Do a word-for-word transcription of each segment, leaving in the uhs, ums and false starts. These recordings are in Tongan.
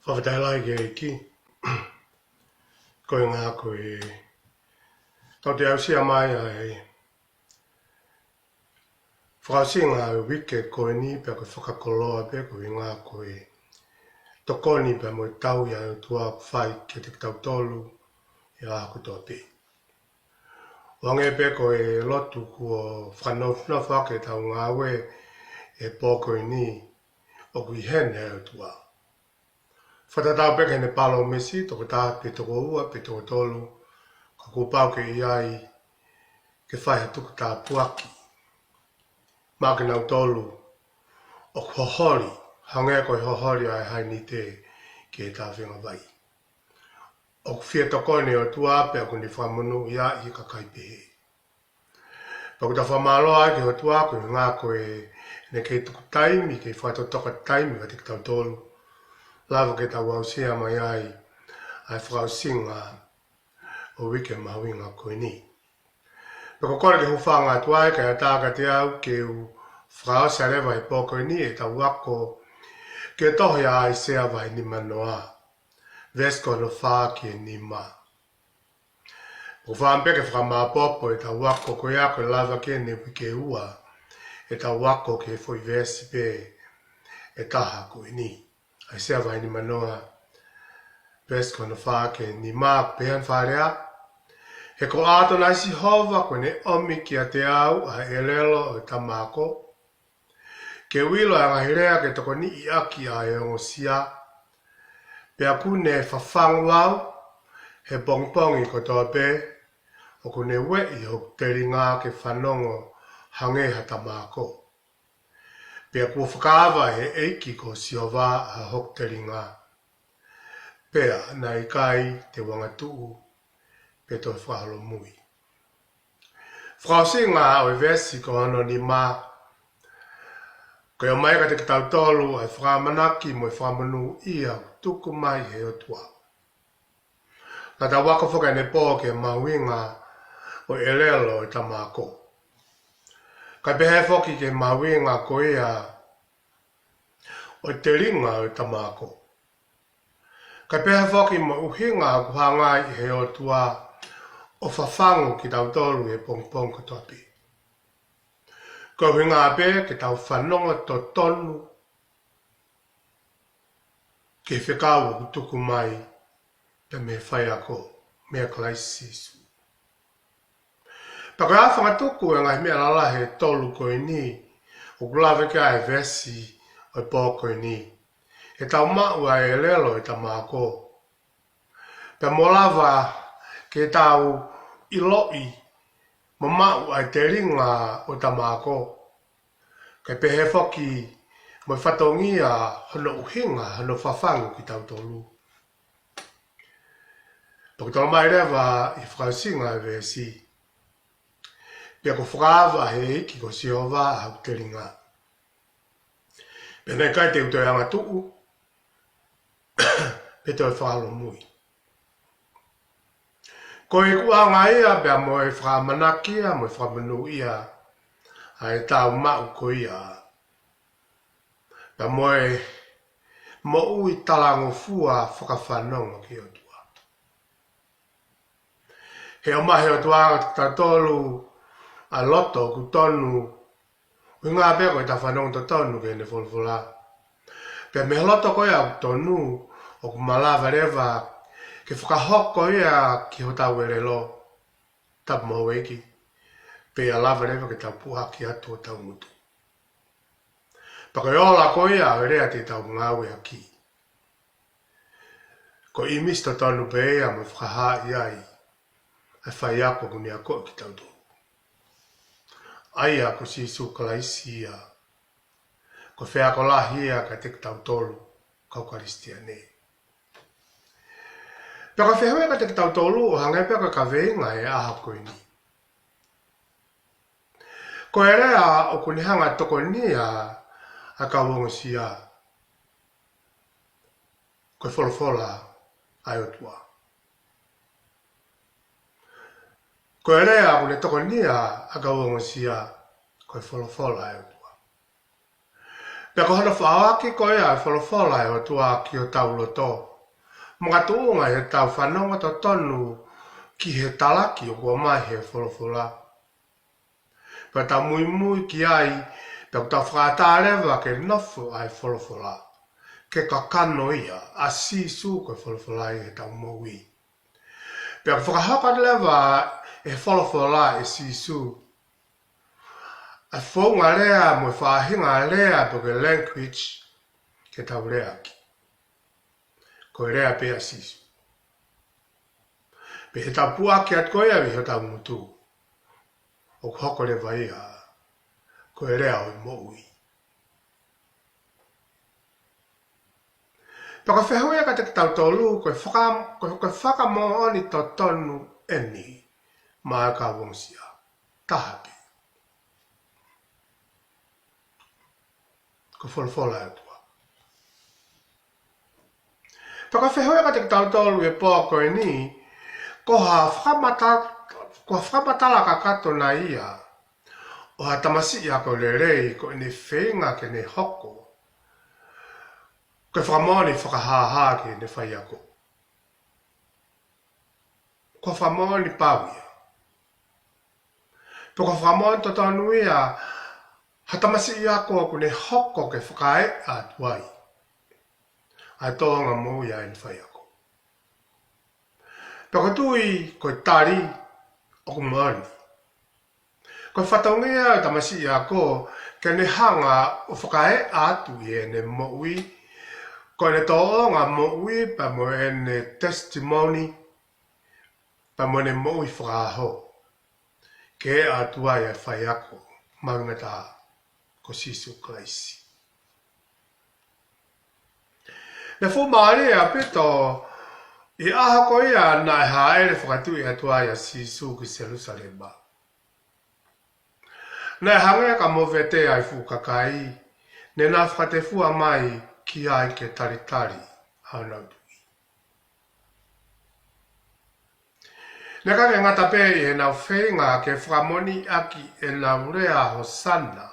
Fakafetaʻi lahi ki he ʻEiki. Ko e ʻuhinga ko e tau toe aʻusia mai ʻa e fakaʻosinga ʻo e uike ko eni, pea ko e fakakoloa pē ko e ʻuhinga ko e tokoni pea mo e tauhi ʻa e ʻOtua ʻoku fai kiate kitautolu ʻi he ʻaho kotoa pē. ʻO hangē pē ko e lotu kuo fakanofo ʻaki ʻetau ngāue he pō ko eni, ʻoku ʻi heni ʻa e ʻOtua. Fakatatau pē ki heʻene palōmesi, toko taha pe toko ua pe toko tolu, ka kuo pau ke ʻi ai ke fai ha tuku tāpuaki maʻa kinautolu ʻoku hoholi, hangē ko e hoholi ʻa e hainite ki he tāfenga vai. ʻOku fie tokoni ʻa e ʻOtua pea ʻoku ne fakamonūʻia ʻa e kakai pehē. Pea ʻoku tau fakamālō ai ki he ʻOtua ko e ʻuhinga ko ʻene kei tuku taimi, kei fakatotoka taimi kiate kitautolu, lava ke tau aʻusia mai ai ʻa e fakaʻosinga ʻo e uike mahuʻinga ko eni. Pea ko e kole ke u hūfanga atu ai, kae ʻatā kiate au ke u fakaʻosi leva he pō ko eni ʻetau ako ki he tohi ʻa ʻAisea vahe nimanoa, veesi ko hono fā ki he nima. ʻOku ou fakaʻamu pē ke fakamāopoopo ʻetau ako ko ia, ko e lava ke ne uike ua ʻetau ako ki he foʻi veesi pē ʻe taha ko eni. ʻAisea vahe nimanoa, veesi ko hono fā ki he nima, pehē ʻa e fakalea: He ko ʻAtonai Sihova kuo ne ʻomi kiate au ʻa e ʻelelo ʻo e tama ako, ke u ʻilo ʻa e ngaahi lea ke tokoniʻi ʻaki ʻa e ongosia, pea kuo ne fafangu au he pongipongi kotoa pē, ʻoku ne ueʻi hoku telinga ke fanongo hangē ha tama ako. Pea kuo fakaava ʻe he ʻEiki ko Sihova ʻa hoku telinga, pea naʻe ʻikai te u angatuʻu pe toe fakaholomui. Fakaʻosinga ʻo e veesi ko hono nima, ko e ʻomai kiate kitautolu ʻa e fakaʻamanaki mo e fakamonūʻia ʻoku tuku mai ʻe he ʻOtua. Naʻa tau ako foki ʻanepō ki he mahuʻinga ʻo e ʻelelo ʻo e tama ako. Kae pehē foki ki he mahuʻinga ko ia ʻo e telinga ʻo e tama ako. Kae pehē foki mo e ʻuhinga ʻoku hanga ai ʻe he ʻOtua ʻo fafangu kitautolu he pongipongi kotoa pē. Ko e ʻuhinga pē ke tau fanongo totonu ki he fekau ʻoku tuku mai pea mei he faiako, meia Kalaisi Sīsū. Pea ko e ʻa e fakatuku ʻo e ngaahi meʻa lalahi ʻe tolu ko eni, ʻoku lave ki ai ʻa e veesi ʻo e pō ko eni, ʻetau maʻu ʻa e ʻelelo ʻo e tama ako. Pea mo lava ke tau ʻiloʻi mo maʻu ʻa e telinga ʻo e tama ako. Kae pehē foki mo e fatongia hono ʻuhinga hono fafangu kitautolu. Pea ʻoku talamai leva ʻi he fakaʻosinga ʻo e veesi: Pea kuo fakaava ʻe he ʻEiki ko Sihova ʻa hoku telinga, pea naʻe ʻikai te u toe angatuʻu pe toe fakaholomui. Ko e ʻuhinga ia pea mo e fakaʻamanaki ia mo e fakamonūʻia ʻa ʻetau maʻu ko ia, pea mo e moʻui talangofua fakafanongo ki he ʻOtua. He ʻomai ʻe he ʻOtua kiate kitautolu ʻa e loto ʻoku tonu, ʻuhinga pē ko ʻetau fanongo totonu ki heʻene folofola. Pea mei he loto ko ia ʻoku tonu, ʻoku malava leva ke fakahoko ia ki hotau ʻelelo, tapu mo e ʻEiki, pea lava leva ke tau puʻaki atu hotau ngutu. Pea ko e ola ko ia ʻo e lea te tau ngāueʻaki, ko e ʻīmisi totonu pē ia mo fakahaaʻi ai ʻa e faiako ʻoku ne akoʻi kitautolu. ʻA ia ko Sīsū Kalaisi ia, ko e faiako lahi ia kiate kitautolu kau Kalisitiane. Pea ko e fehuʻi kiate kitautolu ʻo hangē pē ko e kaveinga ʻo e ʻaho ko eni. Ko e lea ʻoku ne hanga tokonia ʻa e kau ongosia, ko e folofola ʻa e ʻOtua. Ko e lea ʻoku ne tokonia ʻa e kau ongosia, ko e folofola ʻa e ʻOtua. Pea ko hono faʻoaki ko ia ʻa e folofola ʻa e ʻOtua ki hotau loto, makatuʻunga ʻi heʻetau fanongo totonu ki he talaki ʻoku ʻomai ʻe he folofola. Pea tau muimui ki ai, pea ʻoku tau fakaʻatā leva ke nofo ʻa e folofola, ke kakano ia, ʻa Sīsū ko e folofola ʻi heʻetau moʻui. Pea ʻoku fakahoko leva ʻe he folofola ʻe Sīsū ʻa e founga lea mo e faʻahinga lea pe ko e language ke tau leaʻaki. Ko e lea pē ʻa Sīsū. Pea ʻi heʻetau puʻaki atu ko ia ʻi hotau ngutu, ʻoku hoko leva ia ko e lea ʻo e moʻui. Pea ko e fehuʻi ia kiate kitautolu, ko e faka-, ko e, ko e fakamoʻoni totonu ʻeni maʻa e kau ongosia? Taha pē. Ko e folofola ʻa e ʻOtua. Pea ko e fehuʻi ia kiate kitautolu he pō ko eni, ko ha fakamata-, ko ha fakamatala kakato nai ia ʻo ha tamasiʻi ako lelei ko ʻene feinga ke ne hoko ko e fakamoʻoni fakahāhā ki heʻene faiako? Ko ha fakamoʻoni pau ia? Pe ko ha fakamoʻoni totonu ia ha tamasiʻi ako ʻoku ne hoko ke fakaeʻa atu ai ʻa e tōʻonga moʻui ʻa ʻene faiako? Pea ko e tui, ko e tali ʻoku moʻoni. Ko e fatongia ʻo e tamasiʻi ako ke ne hanga ʻo fakaeʻa atu ʻi heʻene moʻui, ko ʻene tōʻonga moʻui pea mo ʻene testimony, pea mo ʻene moʻui fakaʻaho, ke eʻa atu ai ʻa e faiako mahuʻinga taha ko Sīsū Kalaisi. Naʻe fuʻu mālie ʻaupito ʻi he ʻaho ko ia naʻe hāʻele fakatuʻi atu ai ʻa Sīsū ki Selūsalema. Naʻe hangē ka movete ai e fuʻu kakai ne nau fakatefua mai ki ai ke talitali ʻa honau tuʻi. Naʻe ʻikai ke ngata pē ʻi heʻenau feinga ke fakamoʻoniʻaki ʻenau lea Hosana,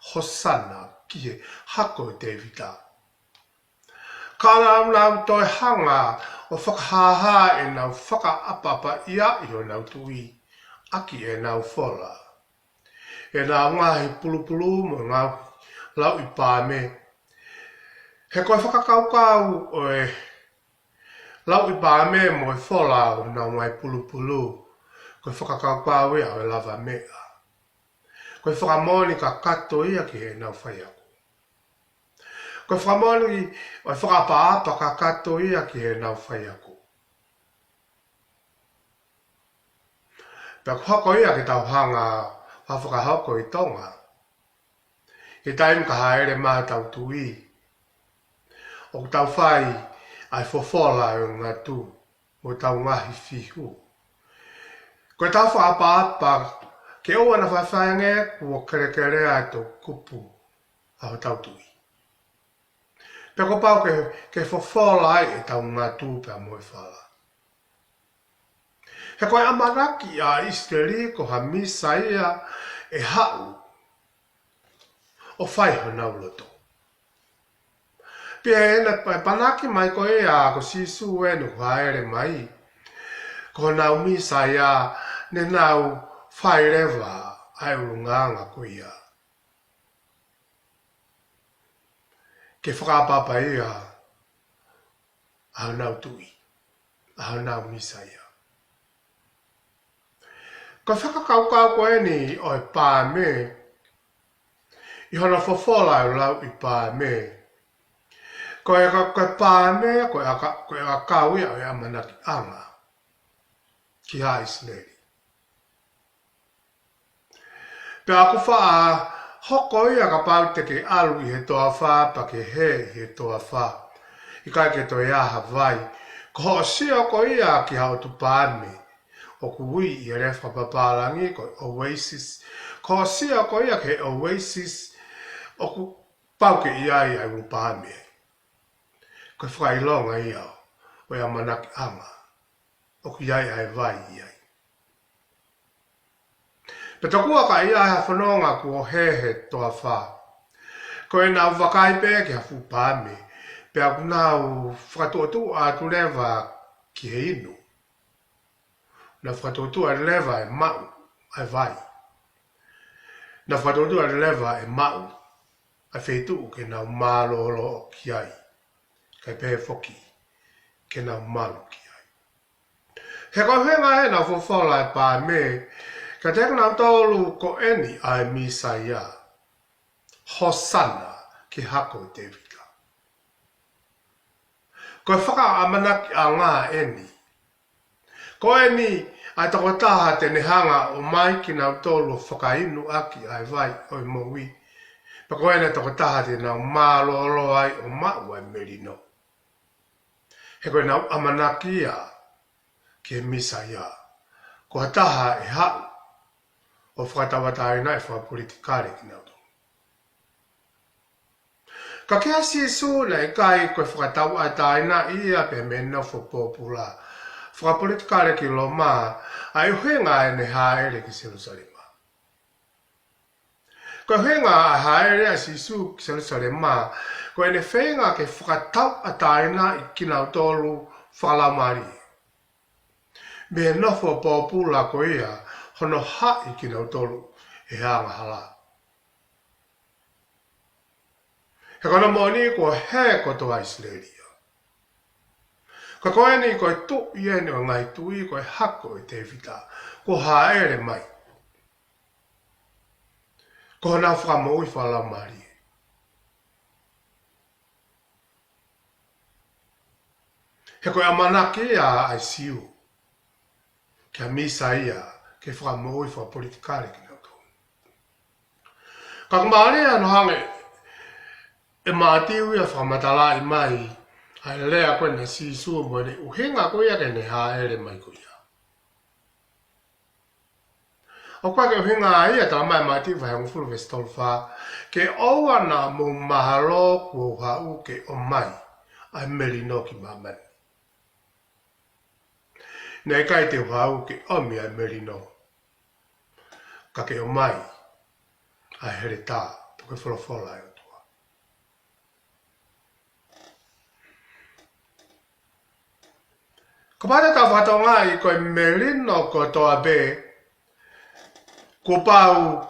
Hosana ki he hako ʻo Tēvita, ka naʻa nau toe hanga ʻo fakahāhā ʻenau fakaʻapaʻapaʻiaʻi honau tuʻi ʻaki ʻenau fola, ʻenau ngaahi pulupulu mo e ngaahi lauʻi paame. He ko e fakakaukau ʻo e lauʻi paame mo e fola ʻo honau ngaahi pulupulu, ko e fakakaukau ia ʻo e lavameʻa. Ko e fakamoʻoni kakato ia ki heʻenau faiako. Ko e fakamoʻoni ʻo e fakaʻapaʻapa kakato ia ki heʻenau faiako. Pea ʻoku hoko ia ke tau hanga ʻo fakahoko ʻi Tonga. ʻI he taimi ka hāʻele mai hotau tuʻi, ʻoku tau fai ʻa e fofola ʻo e ngatu mo ʻetau ngaahi fihu. Ko ʻetau fakaʻapaʻapa ke ʻoua naʻa faifai ange kuo kelekelea ʻa e toʻukupu ʻa hotau tuʻi. Pea kuo pau ke, ke fofola ai ʻetau ngatu pea mo e fala. He ko e ʻamanaki ʻa ʻIsileli ko ha Mīsaia ʻe haʻu ʻo fai honau loto. Pea ʻi heʻene pa-, panaki mai ko ia ko Sīsū ʻeni ʻoku hāʻele mai ko honau Mīsaia, ne nau fai leva ʻa e ʻulungaanga ko ia ke fakaʻapaʻapaʻia ʻa honau tuʻi, ʻa honau Mīsaia. Ko e fakakaukau ko eni ʻo e paame, ʻi hono fofola ʻo e lauʻi paame, ko e ka-, ko e paame, ko e ʻaka-, ko e ʻakau ia ʻo e ʻamanakiʻanga ki haʻa ʻIsileli. Pea ʻoku faʻa hoko ia kapau te ke ʻalu ʻi he toafa, pea ke hē ʻi he toafa, ʻikai ke toe ʻi ai ha vai. Ko hoʻo sio ko ia ki ha ʻotu paame, ʻoku ui ʻi he lea fakapapālangi ko e oasis. Ko hoʻo sio ko ia ki he oasis, ʻoku pau ke ʻi ai ʻa e ʻulu paame. Ko e fakaʻilonga ia ʻo e ʻamanakiʻanga ʻoku ʻi ai ʻa e vai ʻi ai. Pea tokua ka ʻi ai ha fononga kuo hē he toafa, Ko ʻenau vakai pē ki ha fuʻu paame, pea ʻoku nau fakatuʻutuʻu atu leva ki he inu. Nau fakatuʻutuʻu atu leva e maʻu ʻa e vai. Nau fakatuʻutuʻu atu leva e maʻu ʻa e feituʻu ke nau mālōlō ki ai. Kae pehē foki ke nau malu ki ai. He ko e ʻuhinga ʻenau folofola e paame, ka te kinautolu ko eni ʻa e Mīsaia. Hōsana ki he hako ʻo Tēvita. Ko e fakaʻamanakiʻanga eni. Ko eni ʻa e tokotaha te ne hanga ʻo ʻomai kinautolu ʻo fakainu ʻaki ʻa e vai ʻo e moʻui. Pea ko eni ʻa e tokotaha te nau mālōlō ai ʻo maʻu ʻa e melino. He ko ʻenau ʻamanaki ia ki he Mīsaia. Ko ha taha ʻe haʻu ʻo fakatauʻatāina ʻa e fakapolitikale kinautolu. Ka kia Sīsū naʻe ʻikai ko e fakatauʻatāina ia pē mei he nofo pōpula fakapolitikale ki Loma, ʻa e ʻuhinga ʻene hāʻele ki Selūsalema. Ko e ʻuhinga ʻa e hāʻele ʻa Sīsū ki Selūsalema, ko ʻene feinga ke fakatauʻatāina ʻa kinautolu fakalaumālie. Mei he nofo pōpula ko ia hono haʻi kinautolu ʻe he angahala. He ko hono moʻoni kuo hē kotoa ʻIsileli ia. Ka ko eni ko e tuʻi eni ʻo e ngaahi tuʻi, ko e hako ʻo Tēvita, kuo hāʻele mai. Ko honau fakamoʻui fakalaumālie. He ko e ʻamanaki ia ʻa e Siu ki he Mīsaia ke fakamoʻui fakapolitikale kinautolu. Ka ʻoku mālie hono hanga ʻe Mātiu ia ʻo fakamatalaʻi mai ʻa e lea ko eni ʻa Sīsū mo ʻene ʻuhinga ko ia ki heʻene hāʻele mai ko ia. ʻOku ʻikai ke ʻuhinga ia, talamai ʻe Mātiu vahe hongofulu veesi tolu fā, ke ʻoua naʻa mou mahalo kuo u haʻu ke ʻomai ʻa e melino ki māmani. Naʻe ʻikai te u haʻu ke ʻomi ʻa e melino, ka ke ʻomai ʻa e heletā, pe ko e folofola ʻa e ʻOtua. Kapau te tau fakatokangaʻi ko e melino kotoa pē, kuo pau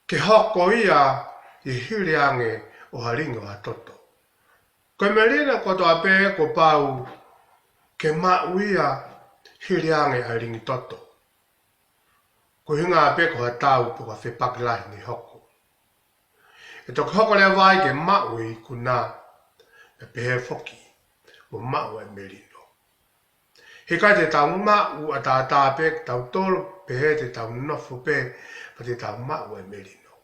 ke hoko ia ʻi he hili ange ʻo ha lingi ʻo ha toto. Ko e melino kotoa pē kuo pau ke maʻu ia hili ange ʻa e lingi toto. Ko e ʻuhinga pē ko ha tau pe ko ha fepaki lahi ne hoko. ʻE toki hoko leva ai ke maʻu e ikuna, pea pehē foki mo maʻu e melino. He ʻikai te tau maʻu ʻataʻatā pē kitautolu, pehē te tau nofo pē, pea te tau maʻu e melino.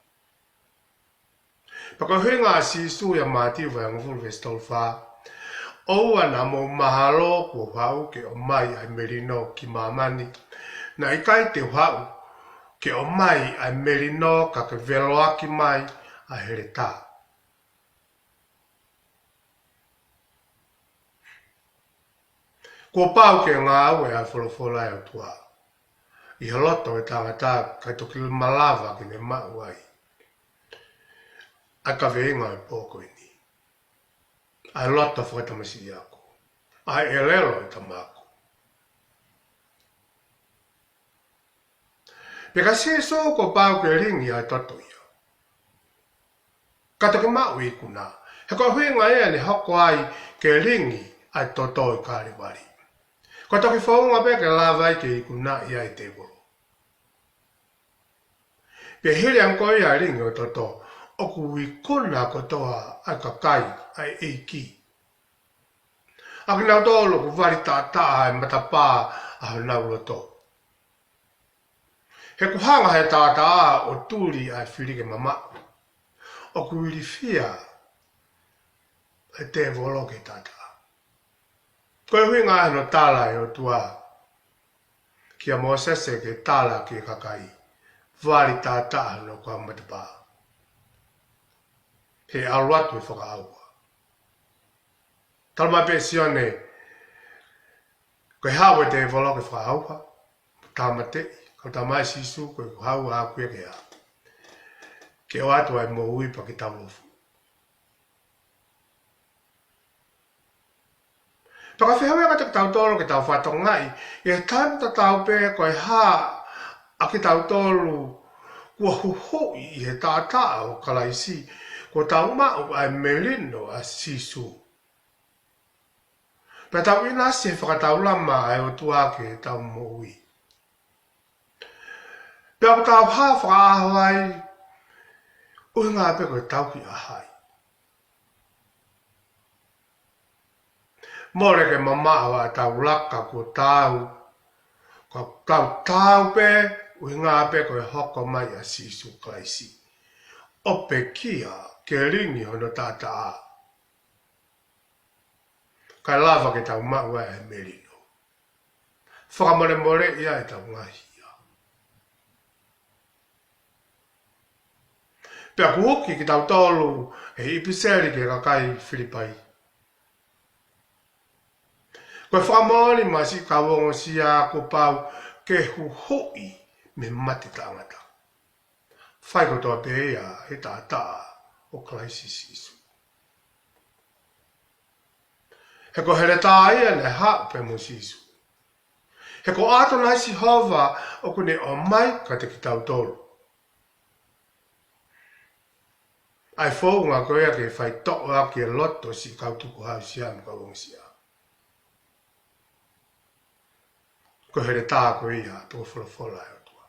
Pea ko e ʻuhinga ʻa Sīsū ʻia Mātiu vahe hongofulu veesi tolu fā, ʻoua naʻa mou mahalo kuo u haʻu ke ʻomai ʻa e melino ki māmani. Naʻe ʻikai te u haʻu ke ʻomai ʻa e melino ka ke veloʻaki mai ʻa e heletā. Kuo pau ke ngāue ʻa e folofola ʻa e ʻOtua ʻi he loto ʻo e tangata, kae toki malava ke ne maʻu ai ʻa e kaveinga ʻo e pō ko eni, ʻa e loto fakatamasiʻi ako, ʻa e ʻelelo ʻo e tama ako. Pea kia Sīsū kuo pau ke lingi ʻa e toto ia, ka toki maʻu e ikuna. He ko e ʻuhinga ia ne hoko ai ke lingi ʻa e toto ʻi Kalevale, ko e toki founga pē ke lava ai ke ikunaʻi ʻa e tēvolo. Pea hili ange ko ia ʻa e lingi ʻo e toto, ʻoku ikuna kotoa ʻa e kakai ʻa e ʻEiki, ʻa kinautolu ʻoku vali taʻataʻa ʻa e matapā ʻa honau loto. He ʻoku hanga ʻe he taʻataʻa ʻo tuli ʻa e fili ke mamaʻo. ʻOku ilifia ʻa e tēvolo ki he taʻataʻa. Ko e ʻuhinga ia hono tala ʻe he ʻOtua kia Mōsese ke tala ki he kakai, vali taʻataʻa hono kau matapā, he ʻalu atu e fakaʻauha. Talamai pē ʻe Sione, ko e haʻu e tēvolo ke fakaʻauha, tāmateʻi. Ka talamai ʻe Sīsū ko e haʻu ʻaʻaku ia ke ʻā, ke ʻoatu ʻa e moʻui pea ke taulofu. Pea ka fehuʻi ange kiate kitautolu ke tau fakatokangaʻi, ʻi he taimi tatau pē ko e hā ʻa kitautolu kuo huhuʻi ʻi he taʻataʻa ʻo Kalaisi, kuo tau maʻu ʻa e melino ʻa Sīsū. Pea tau ʻinasi he fakataulama ʻa e ʻOtua ki heʻetau moʻui. Pea ʻoku tau hā fakaʻaho ai, ʻuhinga pē ko e tau ki ʻa hai. Mole ke mamaʻo ʻa e tau laka kuo tau, ka tau tau pē, ʻuhinga pē ko e hoko mai ʻa Sīsū Kalaisi. ʻO pekia ke lingi hono taʻataʻa. Kae lava ke tau maʻu ai e melino. Fakamolemoleʻi ai ʻetau ngaahi hia. Pea kuo huki kitautolu ʻe he ʻipiseli ki he kakai Filipai. Ko e fakamoʻoni mai siʻi kau ongosia kuo pau ke huhuʻi mei he mate taʻengata. Fai kotoa pē ia he taʻataʻa ʻo Kalaisi Sīsū. He ko e heletā ia naʻe haʻu pē mo Sīsū. He ko ʻAtonai Sihova ʻoku ne ʻomai kiate kitautolu. ʻA e founga ko ia ke faitoʻo ʻaki e loto siʻi kau tukuhāusia mo e kau ongosia. Ko e heletā ko ia, pea ko e folofola ʻa e ʻOtua.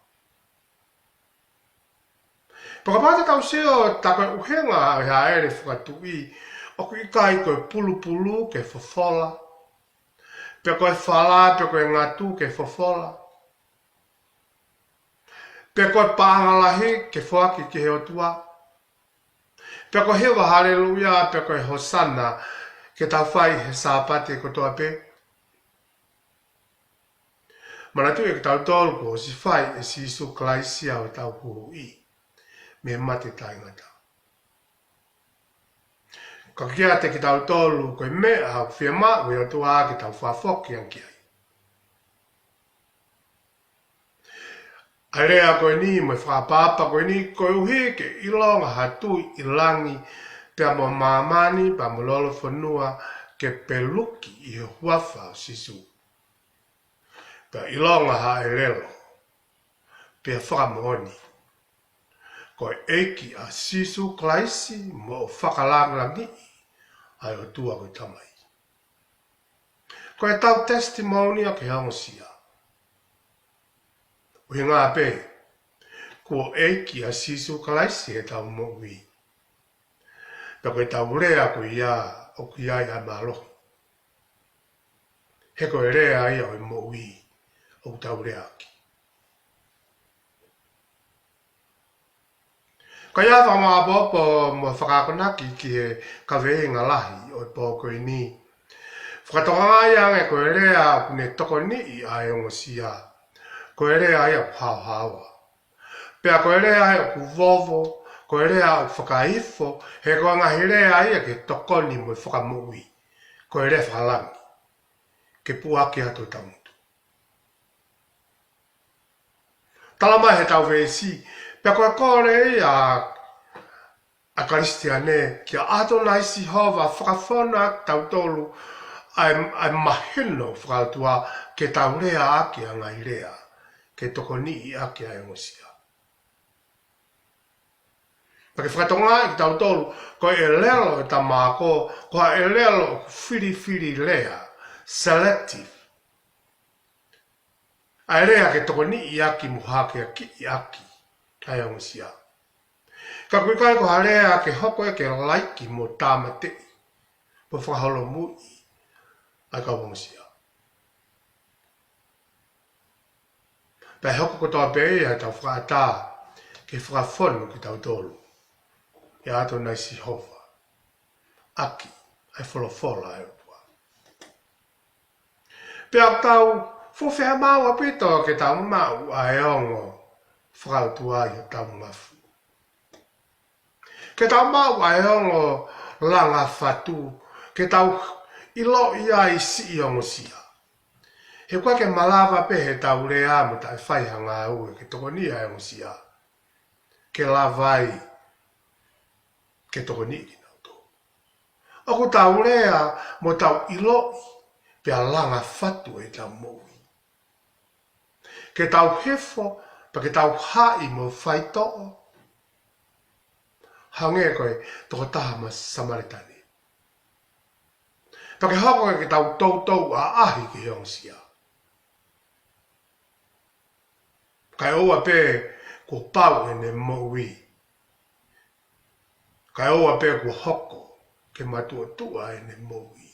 Pea kapau te tau sio, tā ko e ʻuhinga ʻo e hāʻele fakatuʻi, ʻoku ʻikai ko e pulupulu ke fofola, pe ko e fala, pe ko e ngatu ke fofola, pe ko e paʻanga lahi ke foaki ki he ʻOtua, pe ko e hiva haleluia, pe ko e hosana ke tau fai he Sāpate kotoa pē. Manatuʻi ʻe kitautolu kuo ʻosi fai ʻe Sīsū Kalaisi ʻa hotau huhuʻi mei he mate taʻengata. Ka kiate kitautolu ko e meʻa ʻoku fiemaʻu ʻe he ʻOtua ke tau fakafoki ange ki ai. ʻA e lea ko eni mo e fakaʻapaʻapa ko eni, koeʻuhi ke ʻilonga ha tui ʻi langi, pea mo māmani, pea mo lolofonua, ke peluki ʻi he huafa ʻo Sīsū. Pea ʻilonga ha ʻelelo, pea fakamoʻoni, ko e ʻEiki ʻa Sīsū Kalaisi mo e fakalāngilangiʻi ʻa e ʻOtua ko e Tamai. Ko ʻetau testimony ʻa e ongosia. ʻUhinga pē, kuo ʻEiki ʻa Sīsū Kalaisi heʻetau moʻui. Pea ko ʻetau lea ko ia ʻoku ʻi ai ʻa e mālohi. He ko e lea ia ʻo e moʻui ʻoku tau lea ʻaki. Ka ʻi ai ha fakamāʻopoʻopo mo e fakaakonaki ki he kaveinga lahi ʻo e pō ko eni. Fakatokangaʻi ange ko e lea ʻoku ne tokoniʻi ʻa e ongosia, ko e lea ia ʻoku haohaoa. Pea ko e lea ia ʻoku vovo, ko e lea ʻoku fakaifo, he ko e ngaahi lea ia ke tokoni mo e fakamoʻui. Ko e lea fakalangi, ke puʻaki atu hotau ngutu. Tala mai heʻetau veesi, pea ko e kole ia ʻa e Kalisitiane kia ʻAtonai Sihova, fakafonu ʻa kitautolu ʻa e, ʻa e mahino fakaʻotua ke tau lea ʻaki ʻa e ngaahi lea ke tokoniʻi ʻaki ʻa e ongosia. Pea ke fakatokangaʻi kitautolu, ko e ʻelelo ʻo e tama ako, ko ha ʻelelo ʻoku filifili lea, selective. ʻA e lea ke tokoniʻi ʻaki mo hakeakiʻi ʻaki ʻa e ongosia. Ka ʻoku ʻikai ko ha lea ke hoko ia ke laiki mo tāmateʻi, mo fakaholomui ʻa e kau ongosia. Pea ʻe hoko kotoa pē ia ʻetau fakaʻatā ke fakafonu kitautolu ʻe ʻAtonai Sihova ʻaki ʻa e folofola ʻa e ʻOtua. Pea ʻoku tau fuʻu fiemaʻu ʻaupito ke tau maʻu ʻa e ongo fakaʻotua ʻi hotau ngafu. Ke tau maʻu ʻa e ongo langa fatu, ke tau ʻiloʻi ai siʻi ongosia. He ʻoku ʻikai ke malava pē heʻetau lea mo taʻe fai ha ngāue ke tokoniʻi ʻa e ongosia, ke lava ai ke tokoniʻi kinautolu. ʻOku tau lea mo tau ʻiloʻi pea langa fatu ʻetau moʻui. Ke tau hifo, pea ke tau haʻi mo faitoʻo. Hangē ko e tokotaha mei Samēlia ni. Pea ke hoko ke tau toutou ʻaʻahi ki he ongosia. Kae ʻoua pē kuo pau ʻene moʻui. Kae ʻoua pē kuo hoko ke matuʻotuʻa ʻene moʻui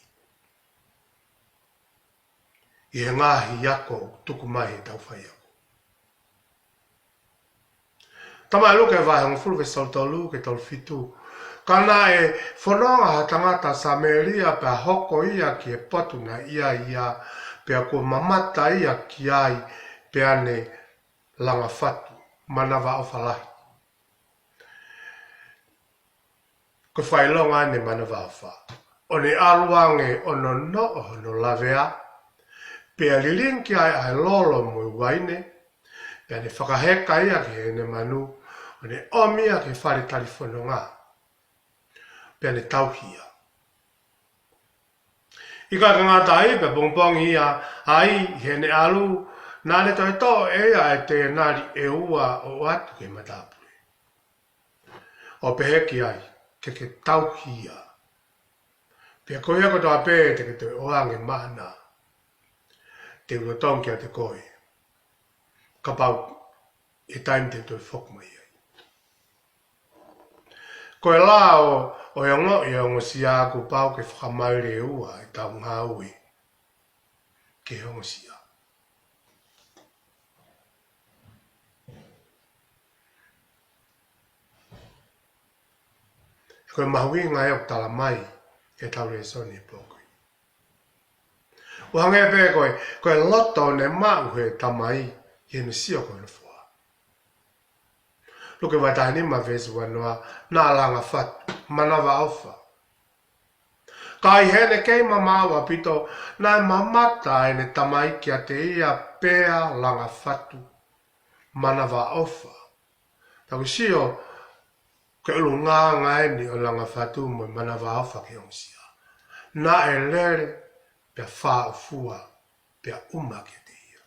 ʻi he ngaahi ako ʻoku tuku mai heʻetau faiako. Talamai ʻe Luke vahe hongofulu veesi tolu tolu ki he tolu fitu: Ka naʻe fononga ha tangata Samēlia pea hoko ia ki he potu naʻe ʻi ai ia, pea kuo mamata ia ki ai, pea ne langa fatu, manavaʻofa lahi. Ko e fakaʻilonga ʻene manavaʻofa. ʻO ne ʻalu ange ʻo nonoʻo hono lavea, pea lilingi ki ai ʻa e lolo mo e uaine, pea ne fakaheka ia ki heʻene manu, ʻo ne ʻomi ia ki he fale talifononga, pea ne tauhi ia. ʻIkai ke ngata ai, pea pongipongi ia ai, ʻi heʻene ʻalu, naʻa ne toe toʻo ʻe ia ʻa e tēnali ʻe ua ʻo ʻoatu ki he matāpule, ʻo pehē ki ai, Ke ke tauhi ia. Pea ko ia kotoa pē te ke toe ʻoange maʻana, te u lolotonga kiate koe, kapau ʻe taimi te u toe foki mai ai. Ko e lao ʻo e ongoʻi e ongosia, kuo pau ke fakamaile ʻe ua ʻetau ngāue ki he ongosia. Ko e mahuʻinga ia ʻoku talamai ʻe heʻetau lēsoni he pō ko eni. ʻO hangē pē ko e, ko e loto naʻe maʻu ʻe he tamai ʻi heʻene sio ki hono foha. Luke vahe taha nima veesi ua noa, naʻa langa fatu, manavaʻofa. Ka ʻi heʻene kei mamaʻo ʻaupito, naʻe mamata ʻene tamai kiate ia pea langa fatu, manavaʻofa. Tau sio, ko e ʻulungaanga eni ʻo e langa fatu mo e manavaʻofa ki he ongosia. Naʻe lele, pea fāʻofua, pea ʻuma kiate ia.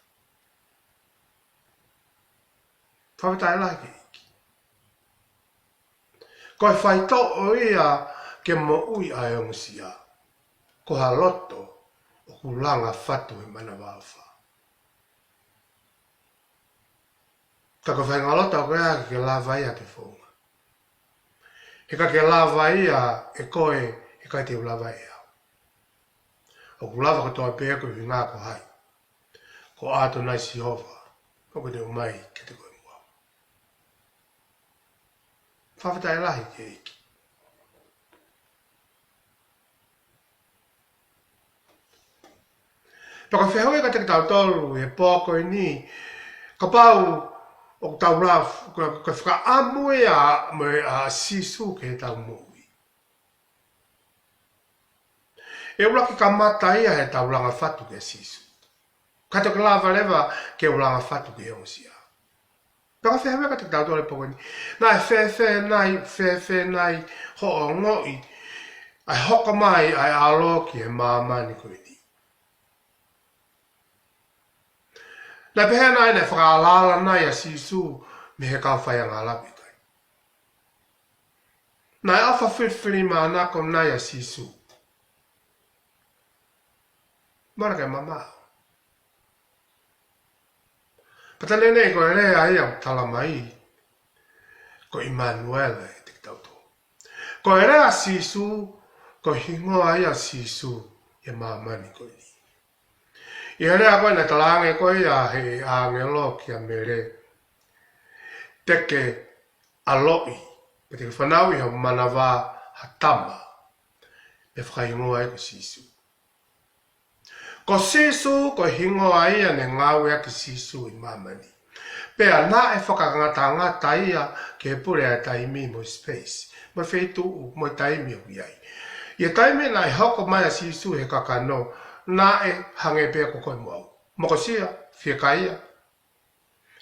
Fakafetaʻi lahi ki he ʻEiki. Ko e faitoʻo ia ke moʻui ʻa e ongosia, ko ha loto ʻoku langa fatu he manavaʻofa. Ka ko e faʻahinga loto ko ia ʻikai ke lava ia ke founga. He ʻikai ke lava ia ʻe koe, he ʻikai te u lava ʻe au. ʻOku lava kotoa pē, ko e ʻuhinga ko hai? Ko ʻAtonai Sihova ʻoku ne ʻomai kiate koe mo au. Fakafetaʻi lahi ki he ʻEiki. Pea ko e fehuʻi kiate kitautolu he pō ko eni, kapau ʻoku tau lava, ko, ko e fakaʻamu ia mo e, ʻa Sīsū ki heʻetau moʻui. ʻE ʻuluaki kamata ia heʻetau langa fatu kia Sīsū. Ka toki lava leva ke u langa fatu ki he ongosia. Pea ko e fehuʻi kiate kitautolu he pō ko eni, naʻe fēfē nai, fēfē nai hoʻo ongoʻi ʻa e hoko mai ʻa e ʻAlo ki he māmani ko eni? Naʻe pehē nai, naʻe fakaalaala nai ʻa Sīsū mei he kau faiangahala pe ʻikai? Naʻe ʻofa filifilimānako nai ʻa Sīsū? Mana ke mamaʻo. Pea tala ʻe he lea ia ʻoku talamai, ko ʻImanuela ʻiate kitautolu. Ko e lea Sīsū, ko e hingoa ia Sīsū ʻi he māmani ko eni. ʻI he lea ko ē naʻe talaange ko ia ʻe he ʻāngelo kia Mele, te ke ʻaloʻi, pea te ke fanauʻi ʻi ho manava ha tama, pea fakahingoa ia ko Sīsū. Ko Sīsū, ko e hingoa ia naʻe ngāueʻaki ʻe Sīsū ʻi māmani. Pea naʻe fakangatangata ia ki he pule ʻa e taimi mo e space, mo e feituʻu, mo e taimi ʻoku ʻi ai. ʻI he taimi naʻe hoko mai ʻa Sīsū he kakano, naʻe hangē pē ko koe mo au. Mokosia, fiekaia.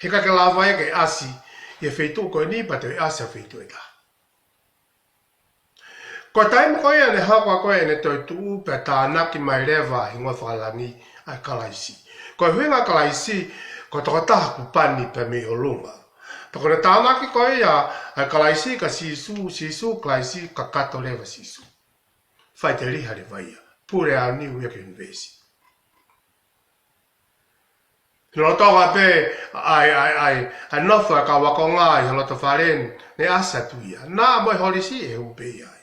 He ʻikai ke lava ia ke ʻasi ʻi he feituʻu ko eni pea toe ʻasi ʻi ha feituʻu ʻe taha. Ko e taimi ko ia ne hoko ai ko ē ʻene toetuʻu pea tānaki mai leva ʻi he hingoa fakalangi ʻa Kalaisi. Ko e ʻuhinga Kalaisi, ko e tokotaha kuo pani pē mei ʻolunga. Pea ko ʻene tānaki ko ia ʻa Kalaisi kia Sīsū, Sīsū Kalaisi, kakato leva Sīsū. Faʻiteliha leva ia. Pule aoniu ia ki he ʻunivēsi. Lolotonga pē ʻa e, ʻa e, ʻa e, ʻa e nofo ʻa e kau ākonga ʻi he loto fale ni, ne ʻasi atu ia. Naʻa mo e holisi ʻe ʻū pē ia ai.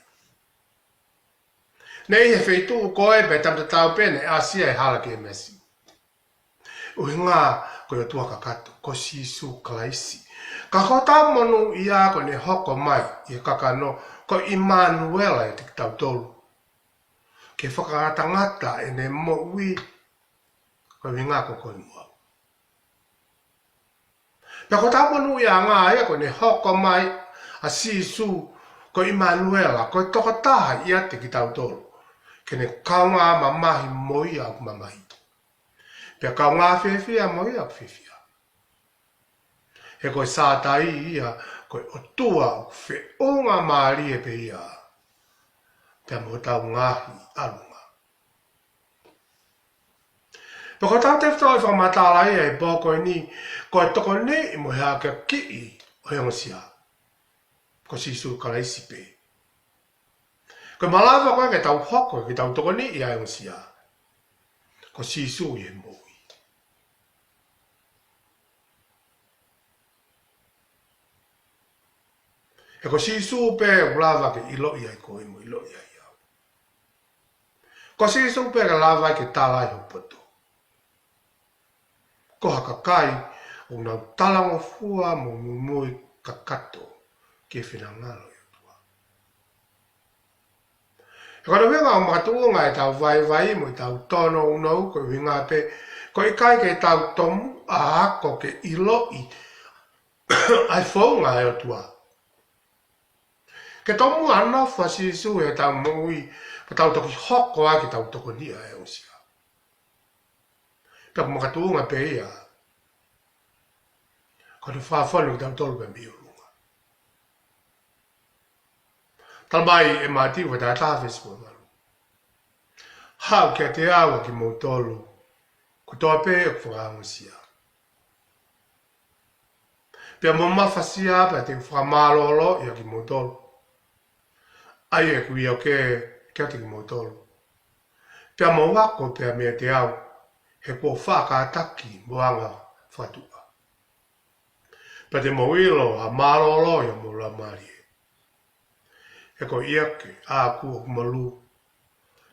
Ne ʻi he feituʻu ko ē pē taimi tatau pē ne ʻasi ai ʻi he hala Kēmesi. ʻUhinga ko e ʻOtua kakato, ko Sīsū Kalaisi. Ka ko hotau monūʻia ko ʻene hoko mai ʻi he kakano, ko ʻImanuela ʻiate kitautolu. Ke fakangatangata ʻene moʻui, ko e ʻuhinga ko koe mo au. Pea ko hotau monūʻiaʻanga ia ko ʻene hoko mai ʻa Sīsū, ko ʻImanuela, ko e tokotaha ʻiate kitautolu. Ke ne kaungā mamahi mo ia ʻoku mamahi. Pea kaungā fiefia mo ia ʻoku fiefia. He ko e Sātai ia, ko e ʻOtua ʻoku feʻunga mālie pē ia. Pea mo hotau ngaahi ʻalunga. Pea ko hotau tefitoʻi fakamatala ia ʻi he pō ko eni, ko e tokoniʻi mo e hakeakiʻi ʻo e ongosia, ko Sīsū Kalaisi pē. Ko e malava ko ē ke tau hoko, ke tau tokoniʻi ʻa e ongosia, ko Sīsū ʻi he moʻui. He ko Sīsū pē ʻoku lava ke ʻiloʻi ai koe mo ʻiloʻi ai au. Ko Sīsū pē ʻoku lava ke tala ai ho poto. Ko ha kakai ʻoku nau talangofua mo muimui kakato ki he finangalo ʻo e ʻOtua. He ko e ʻuhinga ʻoku makatuʻunga ʻetau vaivai mo ʻetau tōnounou, ko e ʻuhinga pē, ko e ʻikai ke tau tomuʻa ako ke ʻiloʻi ʻa e founga ʻo e ʻOtua. Ke tomuʻa nofo ʻa Sīsū ʻi heʻetau moʻui, pea tau toki hoko ai ke tau tokoniʻi ʻa e ongosia. Pea ʻoku makatuʻunga pē ia, ko ʻene fakafonu kitautolu pē mei ʻolunga. Talamai ʻe Mātiu vahe taha taha veesi ua valu: Haʻu kiate au ʻa kimoutolu kotoa pē ʻoku fakaongosia. Pea mou mafasia, pea te u fakamālōlōʻi ʻa kimoutolu. ʻAi ʻeku ioke kiate kimoutolu. Pea mou ako pē meiate au, he kuo faʻa kātaki mo anga fakatuʻa. Pea te mou ʻilo ʻa e mālōlō ʻi homou laumālie. He ko e ʻiate au ʻoku molū,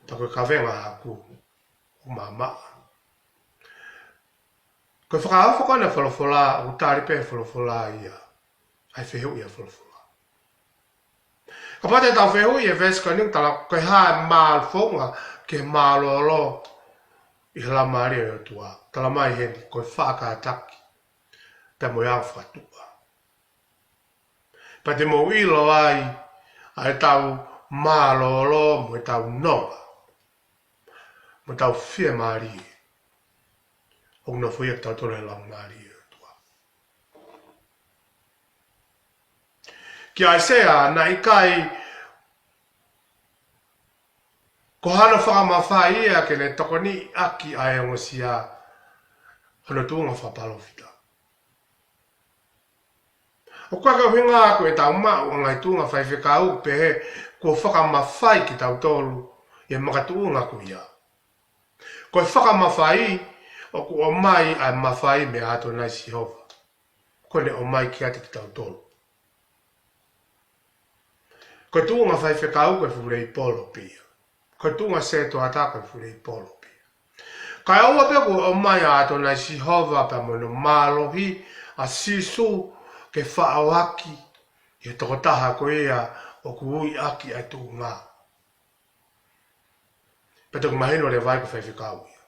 pea ko e kavenga ʻaʻaku ʻoku maʻamaʻa. Ko e fakaofo ko ena ʻo e folofola, ʻoku tali pē ʻe he folofola ia ʻa e fehuʻi ʻa e folofola. Kapau te tau fehuʻi ʻi he veesi ko eni, tala ko e hā e mālofonga ke mālōlō ʻi he laumālie ʻo e ʻOtua. Talamai heni, ko e faʻa kātaki pea mo e anga fakatuʻa. Pea te mou ʻilo ai ʻa ʻetau mālōlō mo ʻetau nonga mo ʻetau fiemālie ʻoku nofoʻia kitautolu ʻe he Laumālie ʻo e ʻOtua. Kia ʻAisea, naʻe ʻikai ko hano fakamafai ia ke ne tokoniʻi ʻaki ʻa e ongosia, hono tuʻunga fakapalōfita. ʻOku ʻikai ke ʻuhinga ko ʻetau maʻu ʻa e ngaahi tuʻunga faifekau pehē kuo fakamafai kitautolu ʻi he makatuʻunga ko ia. Ko e fakamafai, ʻoku ʻomai ʻa e mafai mei he ʻAtonai Sihova. Ko ʻene ʻomai kiate kitautolu. Ko e tuʻunga faifekau ko e fuʻu leipolo pē ia. Ko e tuʻunga sētuata ko e fuʻu leipolo pē ia. Kae ʻoua pē kuo ʻomai ʻa ʻAtonai Sihova pea mo hono mālohi ʻa Sīsū ke faʻo ʻaki ʻe he tokotaha ko ia ʻoku ui ʻaki ʻa e tuʻunga. Pea toki mahino leva ai ko e faifekau ia.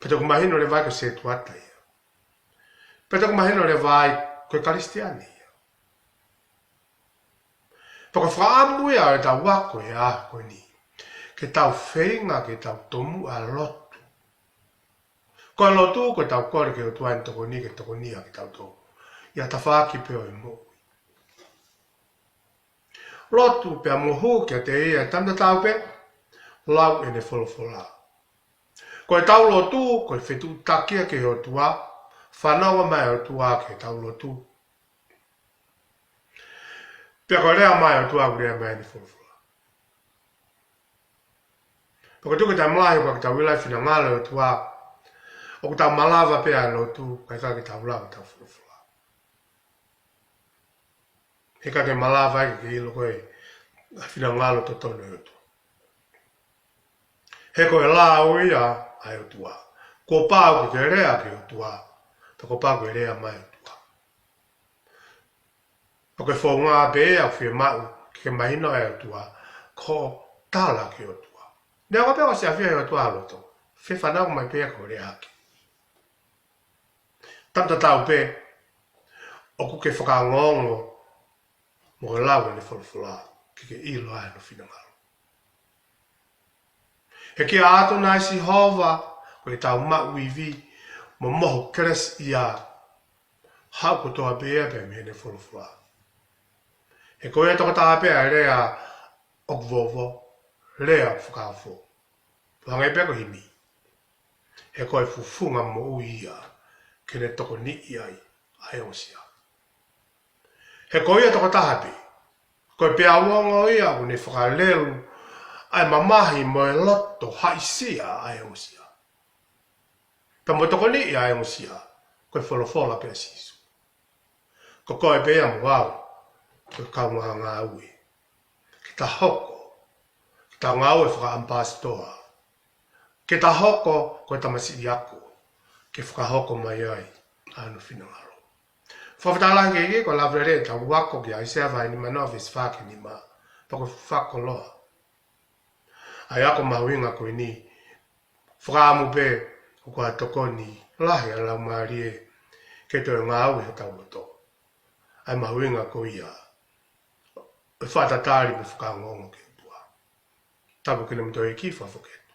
Pea toki mahino leva ai ko e sētuata ia. Pea toki mahino leva ai ko e Kalisitiane ia. Pea ko e fakaʻamu ia ʻo ʻetau ako he ʻaho ko eni, ke tau feinga ke tau tomuʻa lotu. Ko e lotu ko ʻetau kole ki he ʻOtua ʻene tokoni ke tokoniʻi kitautolu ʻi ha tafaʻaki pē ʻo e moʻui. Lotu pea mo hū kiate ia, taimi tatau pē lau ʻene folofola. Ko ʻetau lotu, ko e fetuʻutaki ia ki he ʻOtua, fanongo mai ʻOtua ki heʻetau lotu. Pea ko e lea mai ʻOtua, ʻoku lea mai ʻene folofola. Pea ko e tuku taimi lahi ʻoku ʻikai ke tau ʻilo e finangalo ʻo e ʻOtua, ʻoku tau malava pē ʻa e lotu, kae ʻikai ke tau lava ʻetau folofola. He ʻikai ke malava ai ke ʻilo ko e finangalo totonu ʻo e ʻOtua. He ko e lao ia ʻa e ʻOtua. Kuo pau ke ke lea ki he ʻOtua, pea kuo pau ke lea mai ʻOtua. Pea ko e founga pē ia ʻoku fiemaʻu ke mahino ai ʻOtua, ko e tala ki he ʻOtua. Neongo pē ʻoku ʻosi ʻafio ʻa e ʻOtua ʻi loto, fefanongo mai pē ia ko e lea hake. Taimi tatau pē ʻoku ke fakaongoongo mo e lau ʻene folofola, ke ke ʻilo ai hono finangalo. He kia ʻAtonai Sihova ko ʻetau maʻu ivi, mo mohu kelesiʻia, haʻu kotoa pē ia pē mei heʻene folofola. He ko ia tokotaha pē ʻa e lea ʻoku vovo, lea ʻoku fakaofo. Hangē pē ko himi. He ko e fufunga moʻui ia, ke ne tokoniʻi ai ʻa e ongosia. He ko ia tokotaha pē, ko e peau ongo ia ʻoku ne fakalelu ʻa e mamahi mo e loto haʻisia ʻa e ongosia. Pea mo tokoniʻi ʻa e ongosia, ko e folofola pē ʻa Sīsū. Ko koe pē ia mo au, ko e kaungā ngāue. Ke ta hoko, ke ta ngāue fakaʻamipasitoa. Ke ta hoko, ko e tamasiʻi ako. Ke fakahoko mai ai ʻa hono finangalo. Fakafetaʻi lahi ki he ʻEiki, ko e lave lelei ʻetau ako ki ʻAisea vahe nimanoa veesi fā ki he nima. Pea ko e fakakoloa ʻa e ako mahuʻinga ko eni, fakaʻamu pē ʻoku ʻi ai ha tokoni lahi ʻa e Laumālie ke toe ngāue ʻi hotau loto. ʻA e mahuʻinga ko ia ʻo e fakatatali mo e fakaongoongo ki he ʻOtua. Tapu ki he ʻEiki, fakafoki atu.